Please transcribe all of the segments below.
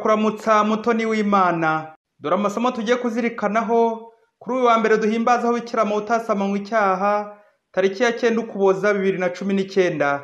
Turakuramutsa mutoni w'Imana. Dore amasomo tugiye kuzirikanaho kuri uyu wa mbere duhimbazaho Bikira Mariya utasamanywe icyaha, tariki ya 9 Ukuboza 2019.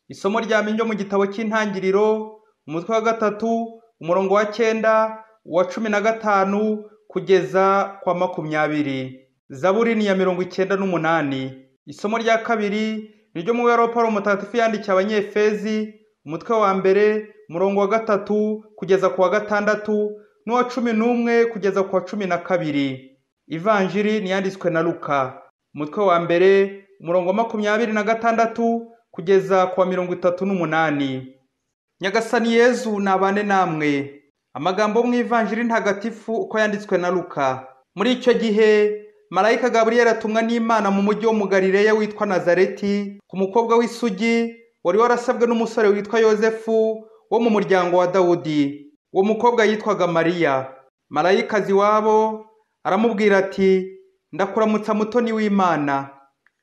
Isomo rya mbere ryo mu gitabo cy'Intangiriro, umutwe wa 3, umurongo wa 9, uwa 15 kugeza kwa 20. Zaburi ni ya 98. Isomo rya kabiri ni ryo mu ibaruwa Pawulo Mutagatifu yandikiye Abanyefezi, umutwe wa 1, umurongo wa 3 kugeza ku wa 6 n'uwa 11 kugeza ku wa 12. Ivanjiri ni yanditswe na Luka, umutwe wa 1, umurongo wa 26 kugeza ku wa 38. Nyagasani Yezu nabane namwe. Amagambo mu Ivanjiri ntagatifu uko yanditswe na Luka. Muri icyo gihe Malayika Gaburiyeli atumwa n'Imana mu mujyi wo mu Galileya witwa Nazareti, ku mukobwa w'isugi wari warasabwe n'umusore witwa Yozefu wo mu muryango wa Dawudi. Uwo mukobwa yitwaga Mariya. Malayika aza iwabo aramubwira ati: "Ndakuramutsa mutoni w'Imana,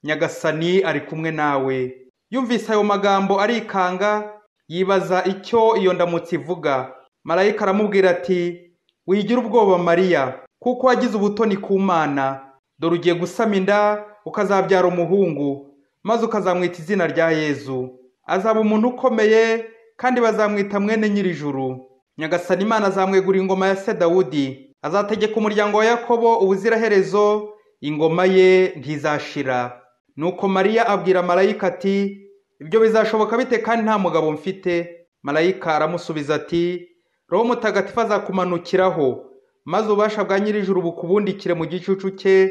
Nyagasani ari kumwe nawe." Yumvise ayo magambo arikanga, yibaza icyo iyo ndamutso ivuga. Malayika aramubwira ati: "Wigira ubwoba Mariya, kuko wagize ubutoni ku Mana. Dore ugiye gusama inda ukazabyara umuhungu, maze ukazamwita izina rya Yezu. Azaba umuntu ukomeye kandi bazamwita mwene Nyir'ijuru. Nyagasani Imana azamwegurira ingoma ya se Dawudi, azategeka umuryango wa Yakobo ubuziraherezo, ingoma ye ntizashira." Nuko Mariya abwira Malayika ati: "Ibyo bizashoboka bite kandi nta mugabo mfite?" Malayika aramusubiza ati: "Roho Mutagatifu azakumanukiraho, maze ububasha bwa Nyir'ijuru bukubundikire mu gicucu cye,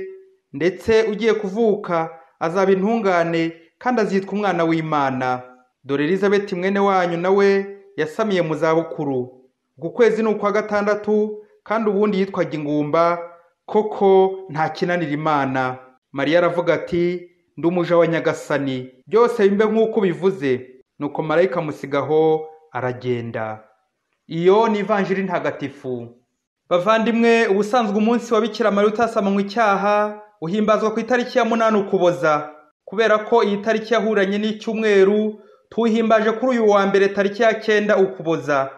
ndetse ugiye kuvuka azaba intungane kandi azitwa umwana w'Imana. Dore Elizabeti mwene wanyu nawe yasamiye mu zabukuru. Uku kwezi ni ukwa 6, kandi ubundi yitwaga ingumba, koko nta kinanira Imana." Mariya aravuga ati: "Ndi umuja wa Nyagasani, byose bimbe nk'uko ubivuze." Nuko Malayika amusigaho aragenda. Iyo ni Ivanjiri ntagatifu. Bavandimwe, ubusanzwe umunsi wa Bikira Mariya utasamanywe icyaha uhimbazwa ku itariki ya 8 Ukuboza. Kubera ko iyi tariki yahuranye n'icyumweru, tuwuhimbaje kuri uyu wa mbere tariki ya 9 Ukuboza.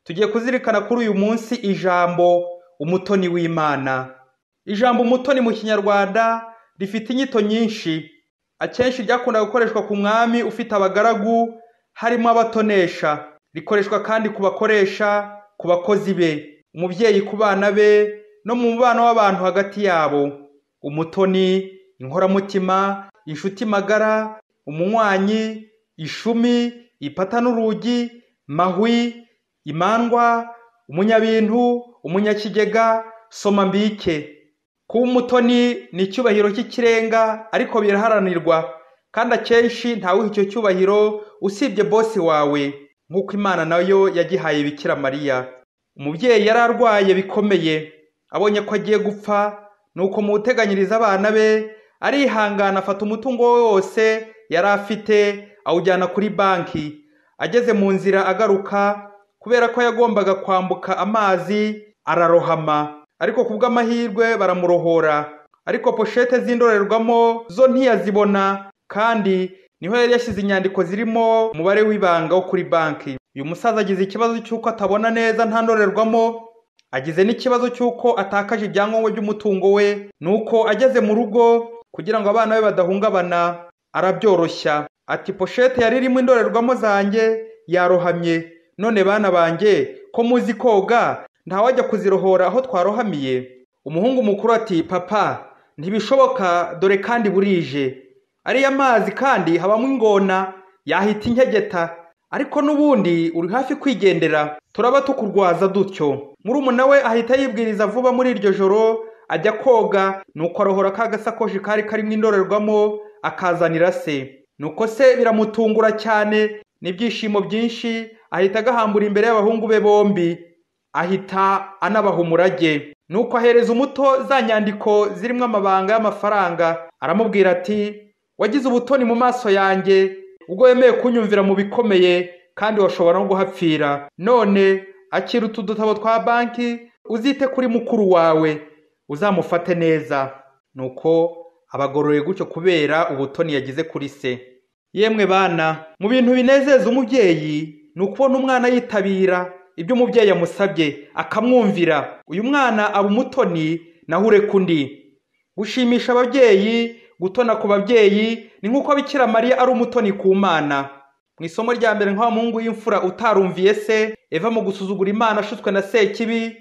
Tugiye kuzirikana kuri uyu munsi ijambo umutoni w'Imana. Ijambo umutoni mu Kinyarwanda rifite inyito nyinshi. Akenshi ryakunda gukoreshwa ku mwami ufite abagaragu, harimo abatonesha. Rikoreshwa kandi ku bakoresha, ku bakozi be, umubyeyi ku bana be, no mu mubano w'abantu hagati yabo. Umutoni, inkoramutima, inshuti magara, umunywanyi, ishumi, ipata n'urugi, mahwi, imandwa, umunyabintu, umunyakigega, soma mbike. Kuba umutoni ni icyubahiro cy'ikirenga, ariko biraharanirwa, kandi akenshi ntawuha icyo cyubahiro usibye bosi wawe, nk'uko Imana nayo yagihaye Bikira Mariya. Umubyeyi yari arwaye bikomeye, abonye ko agiye gupfa, nuko mu guteganyiriza abana be arihangana afata umutungo we wose yari afite awujyana kuri banki. Ageze mu nzira agaruka, kubera ko yagombaga kwambuka amazi, ararohama, ariko kubw'amahirwe baramurohora. Ariko poshete z'indorerwamo zo ntiyazibona, kandi niho yari yashyize inyandiko zirimo umubare w'ibanga wo kuri banki. Uyu musaza agize ikibazo cy'uko atabona neza nta ndorerwamo, agize n'ikibazo cy'uko atakaje ibyangombwa by'umutungo we. Nuko ageze mu rugo, kugira ngo abana be badahungabana, arabyoroshya ati: "Poshete yari irimo indorerwamo zanjye yarohamye, none bana banjye ko muzi koga, ntawajya kuzirohora aho twarohamiye?" Umuhungu mukuru ati: "Papa, ntibishoboka, dore kandi burije, ariya mazi kandi habamo ingona yahita inkegeta, ariko n'ubundi uri hafi kwigendera, turaba tukurwaza dutyo." Murumuna we ahita yibwiriza vuba muri iryo joro ajya koga, nuko arohora ka gasakoshi kari karimo indorerwamo akazanira se. Nuko se biramutungura cyane n'ibyishimo byinshi, ahita agahambura imbere y'abahungu be bombi, ahita anabaha umurage. Nuko ahereza umuto za nyandiko zirimo amabanga y'amafaranga, aramubwira ati: "Wagize ubutoni mu maso yanjye ubwo wemeye kunyumvira mu bikomeye, kandi washobora no guhapfira. None akira utu dutabo twa banki, uzite kuri mukuru wawe, uzamufate neza." Nuko abagororeye gutyo kubera ubutoni yagize kuri se. Yemwe bana, mu bintu binezeza umubyeyi ni ukubona umwana yitabira ibyo umubyeyi amusabye, akamwumvira. Uyu mwana aba umutoni naho ureka undi. Gushimisha ababyeyi, gutona ku babyeyi, ni nk'uko Bikira Mariya ari umutoni ku Mana. Mu isomo rya mbere, nka muhungu w'imfura utarumviye se, Eva mu gusuzugura Imana ashutswe na Sekibi,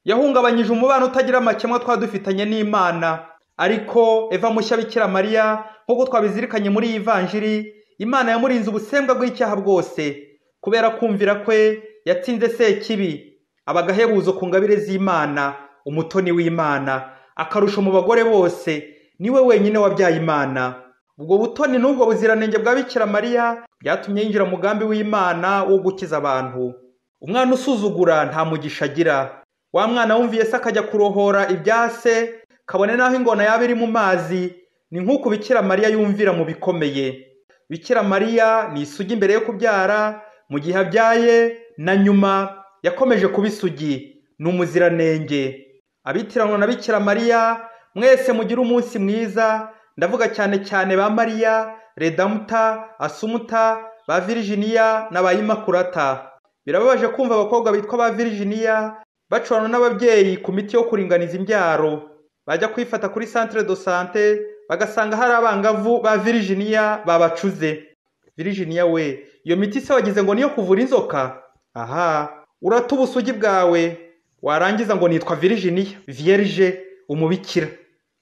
yahungabanyije umubano utagira amakemwa twari dufitanye n'Imana. Ariko Eva mushya Bikira Mariya, nk'uko twabizirikanye muri iyi vanjiri, Imana yamurinze ubusembwa bw'icyaha bwose. Kubera kumvira kwe yatsinze Sekibi, aba agahebuzo ku ngabire z'Imana, umutoni w'Imana, akarusho mu bagore bose, niwe wenyine wabyaye Imana. Ubwo butoni n'ubwo buziranenge bwa Bikira Mariya byatumye yinjira mu mugambi w'Imana wo gukiza abantu. Umwana usuzugura nta mugisha agira. Wa mwana wumviye se akajya kurohora ibyase, kabone n'aho ingona yaba iri mu mazi, ni nk'uko Bikira Mariya yumvira mu bikomeye. Bikira Mariya ni isugi mbere yo kubyara, mu gihe abyaye na nyuma yakomeje kuba isugi, ni umuziranenge. Abitiranwa na Bikira Mariya mwese mugire umunsi mwiza. Ndavuga cyane cyane ba Mariya, Redamuta, Asumuta, ba Virginia na ba Imakurata. Birababaje kumva abakobwa bitwa ba Virginia bacuranwa n'ababyeyi ku miti yo kuringaniza imbyaro. Bajya kwifata kuri centre de santé bagasanga hari abangavu ba Virginia babacuze. Virginia we, iyo miti se wagize ngo niyo kuvura inzoka? Aha, urata ubusugi bwawe, warangiza ngo nitwa Virginia, vierge, umubikira,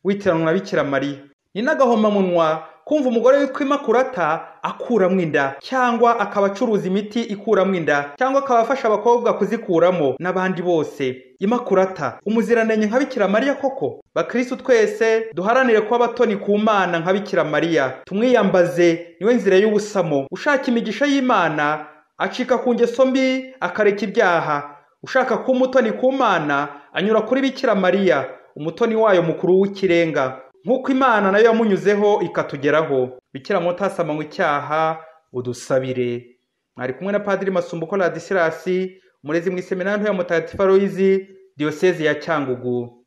witiranwa na Bikira Mariya. Ni n'agahomamunwa kumva umugore witwa Imakurata akuramo inda, cyangwa akaba acuruza imiti ikuramo inda, cyangwa akaba afasha abakobwa kuzikuramo n'abandi bose. Imakurata, umuziranenge nka Bikira Mariya koko? Bakristu twese duharanire kuba abatoni ku Mana nka Bikira Mariya, tumwiyambaze, niwe nzira y'ubusamo. Ushaka imigisha y'Imana acika ku ngeso mbi akareka ibyaha. Ushaka kuba umutoni ku Mana anyura kuri Bikira Mariya, umutoni wayo mukuru w'ikirenga, nk'uko Imana nayo yamunyuzeho ikatugeraho. Bikira Mariya utasamanywe icyaha, udusabire. Mwari kumwe na Padiri Masumbuko Ladisirasi, umurezi mu iseminari nto ya Mutagatifu Aloyizi, Diyosezi ya Cyangugu.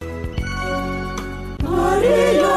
Mariya.